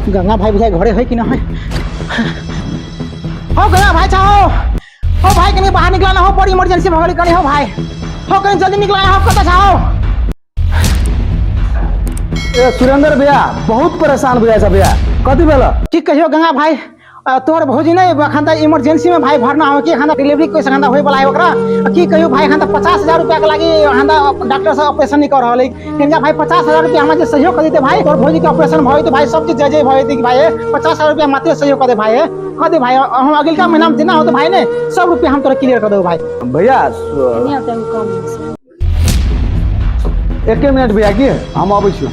गंगा भाई बुझाइ घरे है कि ना है। हो गंगा भाई चाहो हो भाई, कनी बाहर निकला ना हो, बड़ी इमरजेंसी भऽ गेलै कनी। हो भाई, हो कनी जल्दी निकला हो, कतऽ छहो? ए सुरेंद्र भैया, बहुत परेशान भैया सब भैया, कथी भेल? की कहियो गंगा भाई, तोहर भौजी नहीं एखन तऽ इमरजेंसी में भाई भरना हो कि एखन डिलीवरी कोई एखन होय वाला है ओकरा। की कहियो भाई, एखन तऽ 50,000 रुपया के लागी एखन तऽ डॉक्टर से ऑपरेशन नहीं कर रहल है। कनिका भाई 50,000 रुपया हमरा जे सहयोग कर देते भाई, तोहर भौजी के ऑपरेशन भऽ जेतै भाई, सब चीज जय जय भऽ जेतै भाई। 50,000 रुपया मात्र सहयोग कर दे भाई, कर दे भाई। हम अगिलका महीना में जेना होतै भाई ने सब रुपया हम तोरा क्लियर कर देबो भाई। भैया नहीं होता है काम। एके मिनट भैया, की हम अबै छी।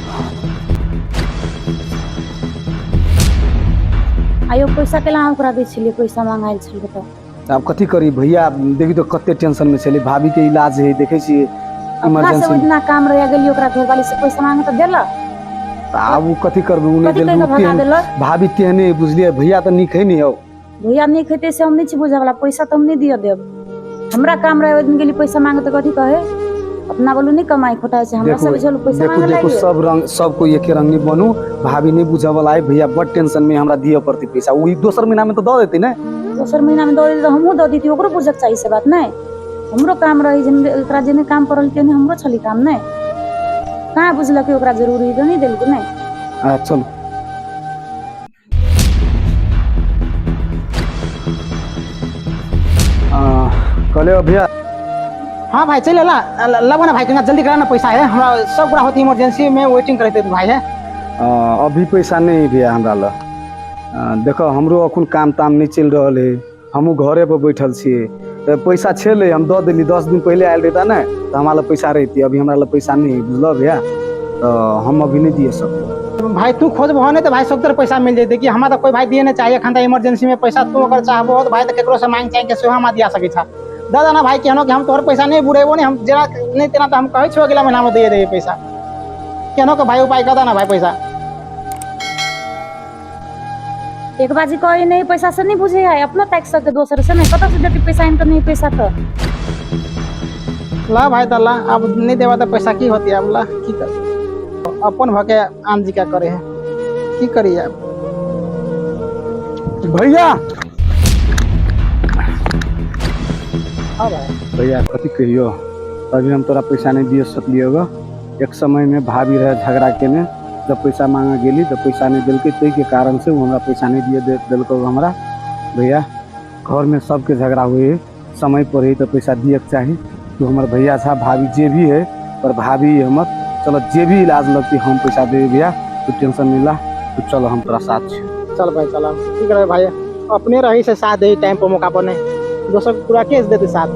आयो पैसा केला ओकरा दै छलियै? पैसा मांगायल छलियै तऽ आब कथी करी भैया, देखी तो कते टेंशन में छलै, भाभी के इलाज है, देखै छियै अपना से इमरजेंसी। इतना काम रह गेली, ओकरा घरवाली से पैसा मांगे तऽ देलक। तऽ आब ओ कथी करबै, ओ नहि कथी कहि देलकै। कऽ भगा देलक? भाभी तेहने, बुझलियै भैया, तऽ नीक है नहीं हौ। भैया नीक हेतै से हम नहि छी बुझै वला, पैसा तऽ हम नहि दिअ देब। हमरा काम रहे ओहि दिन गेली पैसा मांगे तऽ कथी कहे, अपना बोलू नहि कमाई खोटाइ छै हमरा देखू सब झेलू पैसा देखू मांगे देखू लागी। सब रंग सब कोई एके रंग नहीं बनू। भाभी नहीं बुझे वाला है भैया, बड़ टेंशन में, हमरा दिअ पड़तै पैसा। ओ दोसर महीना में तो दऽ देतै ने? दोसर महीना में दऽ देती तऽ हमहूँ दऽ देती, ओकरो बुझक चाही से बात नहि। हमरो काम रही जे एकरा जेने काम पड़ल तेने हमरो छली काम नहि। कहाँ बुझलकै ओकरा जरूरी तऽ नहि देलकै नहि। आ चलू। कहले भैया। हाँ भाई, चल ला लगो ना भाई, कनिका जल्दी करा ना, पैसा है हमरा सब पूरा होती, इमरजेंसी में वेटिंग करते भाई है। अभी पैसा नहीं भैया हमरा लग। देखो हमरो अखन काम ताम नहीं चलि रहल है, हमहूँ घरे पर बैठल छियै, तऽ पैसा छलै हम दऽ देली। 10 दिन पहिले आयल रहिता ने तऽ हमरा लग पैसा रहिती, अभी हमरा लग पैसा नहीं है, बुझलऽ भैया, तऽ हम अभी नहीं दिए सकब। भाई तू खोजबहो नहीं तो भाई सब तरह पैसा मिल जैते कि हमरा तो कोई भाई दिए नहीं चाहिए। एखन तऽ इमरजेंसी में पैसा तू अगर चाहबो तो भाई तो केकरो से मांग चाहे के सेहो हमरा दिया सकै छा। दऽ देना भाई केहनो कि हम तोहर पैसा नहीं बुढ़ेबो नहीं, हम जेना नहीं तेना तऽ हम कहै छियौ अगिला महीना में दिए देबै पैसा। केहनो के भाई उपाय कऽ दे ना भाई पैसा। एक बाजी कहे नहीं पैसा से नहीं बुझे है, अपनो ताकि सके दोसर से नहीं, कतऽ से देती पैसा आनि तऽ नहीं पैसा तऽ। ला भाई तऽ ला, अब नहीं देबा तऽ पैसा की होती अब, ला की कर, अपन भके आन जी का करे है, की करी अब। भैया। हाँ भाई। भैया कथी कहियो, अभी हम तोरा पैसा नहीं दिए सकलियो ग। एक समय में भाभी रहे झगड़ा केने, जब पैसा मांगे गेली तऽ पैसा नहीं देलकै, ताहिके कारण से ओ हमरा पैसा नहीं दिए देलकै हमरा। भैया घर में सबके झगड़ा हुए है, समय पर है तऽ पैसा दिएके चाही। तू हमर भैया छा, भाभी जे भी है पर भाभी हमर, चलो जे भी इलाज लगती हम पैसा देबै भैया, तू टेंशन नहीं ला, तू चलो हम तोरा साथ छी। चल भाई चल, की करबै भाई, अपने रही से साथ दे टाइम पर मौका पर, नहीं दोसर पूरा केस देते साथ।